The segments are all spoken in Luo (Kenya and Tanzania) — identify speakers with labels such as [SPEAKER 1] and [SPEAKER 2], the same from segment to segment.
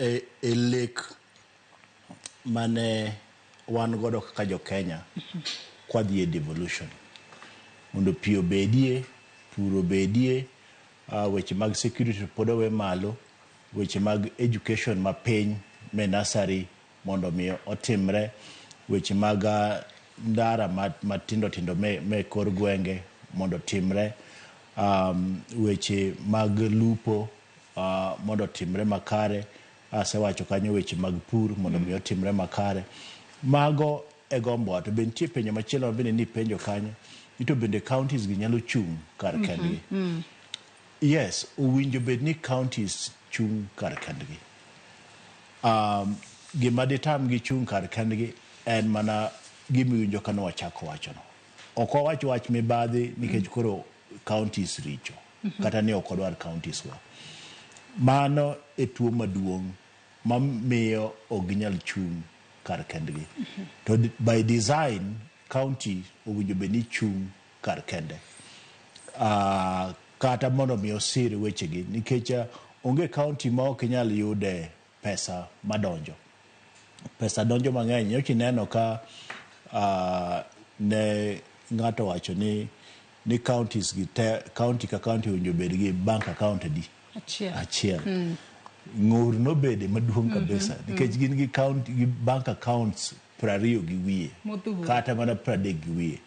[SPEAKER 1] e lek mane wan godo kaka jo Kenya kwadhi e devolution. Mondo pi obedie, pur obedie, weche mag security pod owe malo, weche mag education mapiny me nursery mondo mi otimre, weche mag ndara matindo tindo me kor gwenge mondo otimre, weche mag lupo mondo otimre makare, asewacho kanyo weche mag pur mondo mi otimre makare. Mago e gombowa. To be nitie penjo machielo ma bende nipenjo kanyo, ni to bende counties gi nyalo chung' kar kendgi. Yes, owinjo bed ni counties chung' kar kendgi. Gima ditamgi chung' kar kendgi en mana gimiwinjo ka nwachako wachono. Ok wawach wach mibadhi nikech koro counties richo kata ni ok wadwar counties wa. Mano e tuo maduong' mamiyo ok ginyal chung' kar kendgi. To by design, county owinjo bed ni chung' kar kende. Kata mondo mi osir wechegi nikech onge county ma ok inyal yude pesa madonjo. Pesa donjo mang'eny. Nyocha ineno ka ne ng'ato wacho ni counties gi te, county ka county owinjo bed gi bank account adi?
[SPEAKER 2] Achiel.
[SPEAKER 1] Achiel. Ng'ur nobede maduong' kabisa nikech gin gi county gi bank accounts 20 gi wiye
[SPEAKER 2] Modhuro.
[SPEAKER 1] kata mana 30 gi wiye.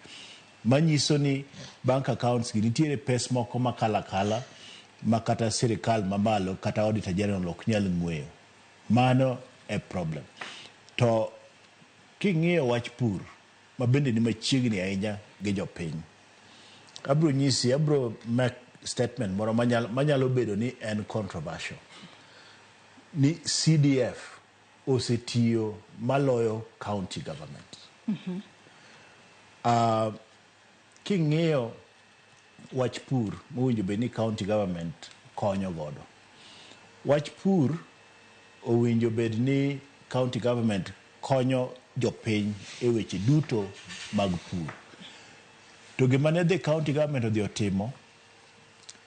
[SPEAKER 1] Manyiso ni bank accounts gi nitiere pes moko makalo akala ma kata sirikal mamalo kata auditor general ok nyal ng'weyo. Mano e problem. To king'iyo wach pur ma bende ni machiegni ahinya gi jopiny. Abiro nyisi, abiro make statement moro manyalo bedo ni en controversial. Ni CDF osetiyo maloyo county government. King'iyo wach pur mowinjo bed ni county government konyo godo. Wach pur owinjo bed ni county government konyo jopiny e weche duto mag pur. To gima ne dhi county government odhi otimo,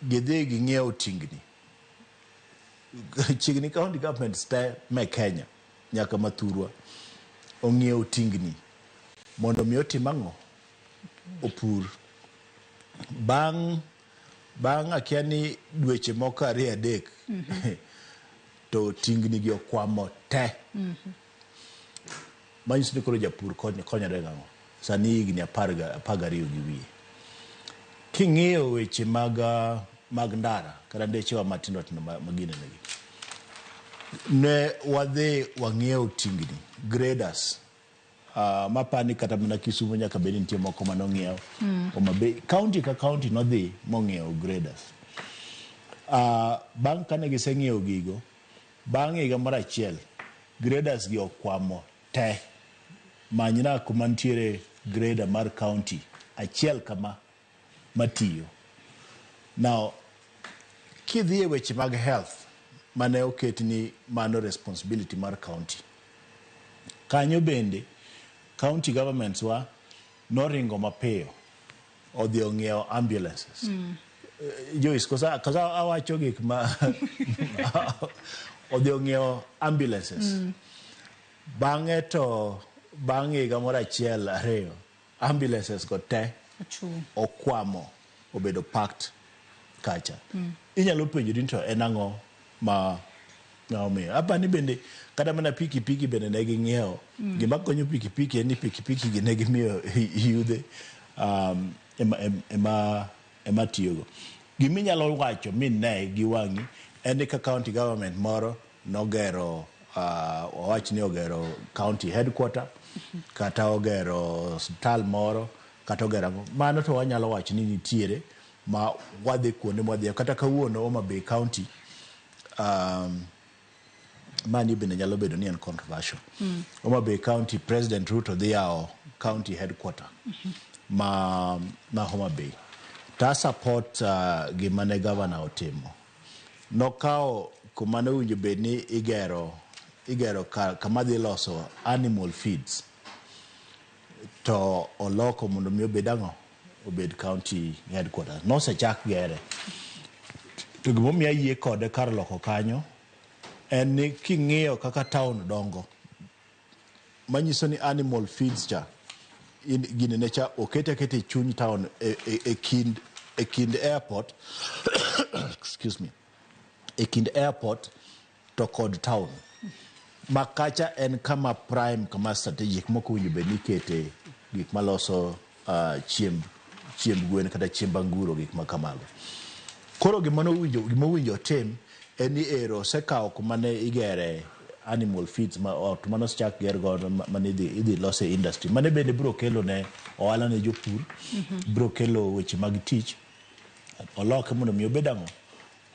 [SPEAKER 1] gidhi ging'iewo tingni. Chiegni county governments te me Kenya nyaka mathurwa ong'iewo tingni mondo mi otim ang'o? Opur. Bang' akia ni dweche moko ariyo adek to tingni gi okwamo te. Manyiso ni koro japur konyore gang'o? Sani higni 12 gi wiye. King'iyo weche mag ndara kata ndechewa matindo tindo ma ginene gi. Ne wadhi wang'iewo tingni, graders. Mapani kata mana Kisumu nyaka bed ni nitie moko manong'iew. Homa Bay, county ka county nodhi mong'iewo graders. Bang' kane giseng'iewo gigo, bang' higa moro achiel, graders gi okwamo te. Manyna kuma nitiere grader mar county achiel kama matiyo. Now, kidhi e weche mag health mane oket ni mano responsibility mar county. Kanyo bende county governments wa noringo mapiyo odhi ong'iewo ambulances. Joyce, kosa awacho gik ma odhi ong'iewo ambulances. Bang'e to bang' higa moro achiel ariyo ambulances go te
[SPEAKER 2] Ochung'.
[SPEAKER 1] okwamo obedo packed kacha. Inyalo penjori ni to en ang'o ma omiyo. Apani bende kata mana pikipiki bende ne ging'iewo. Gima konyo pikipiki en ni pikipiki gi ne gimiyo yudhe ema tiyogo. Giminyalo wacho mine gi wang'i en ni ka county government moro nogero wawach ni ogero county headquarter kata ogero osiptal moro kata ogero ang'o, mano to wanyalo wacho ni nitiere ma wadhi kuonde mwadhiye. Kata kawuono Homa Bay County, mani bende nyalo bedo ni en controversial. Homa Bay County President Ruto dhi yawo county headquarter ma Homa Bay. To a support gima ne governor otimo. Nokawo kuma ne owinjo bed ni igero kama dhi loso animal feeds to oloko mondo mi obed ang'o? Obed county headquarters. Nosechak gere. To gimomiyo ayie kode kar loko kanyo En ni king'iyo kaka town dongo, manyiso ni animal feeds cha gini ne cha okete aketa e chuny town e kind airport, excuse me, e kind airport to kod town ma kacha en kama prime, kama strategic mok owinjo bed ni ikete gik maloso chiemb gwen kata chiemb anguro, gik ma kamago. Koro gima owinjo otim en ni ero osekawo kuma ne igere animal feeds ma ot mane osechak ger godo mane idhi lose industry mane bende biro kelo ne ohala ne jopur, biro kelo weche mag tich. Oloke mondo mi obed ang'o?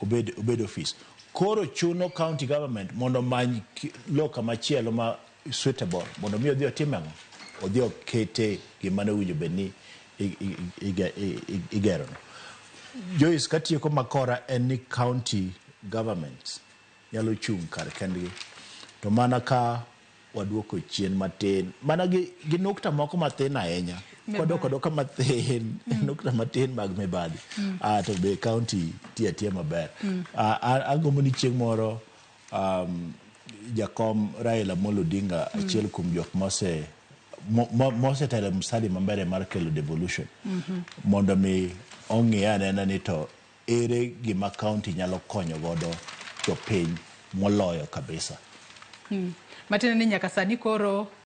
[SPEAKER 1] Obed office. Koro chuno county government mondo omany lo kamachielo ma suitable mondo mi odhi otim ang'o? Odhi okete gima ne owinjo bed ni igero no. Joyce, katieko makora en ni county governments nyalo chung' kar kendgi to mana ka waduoko chien matin mana gi nukta moko mathin ahinya kwadoko adoka mathin, nukta matin mag mibadhi, to be county tiyo atiya maber. Agombo ni chieng' moro jakom Raila Amolo Odinga, achiel kuom jok mose mosetelo e mstari mambele mar kelo devolution, mondo mi ong'i anena ni to ere gima county nyalo konyo godo jopiny moloyo kabisa.
[SPEAKER 2] Matiende ni nyaka sani koro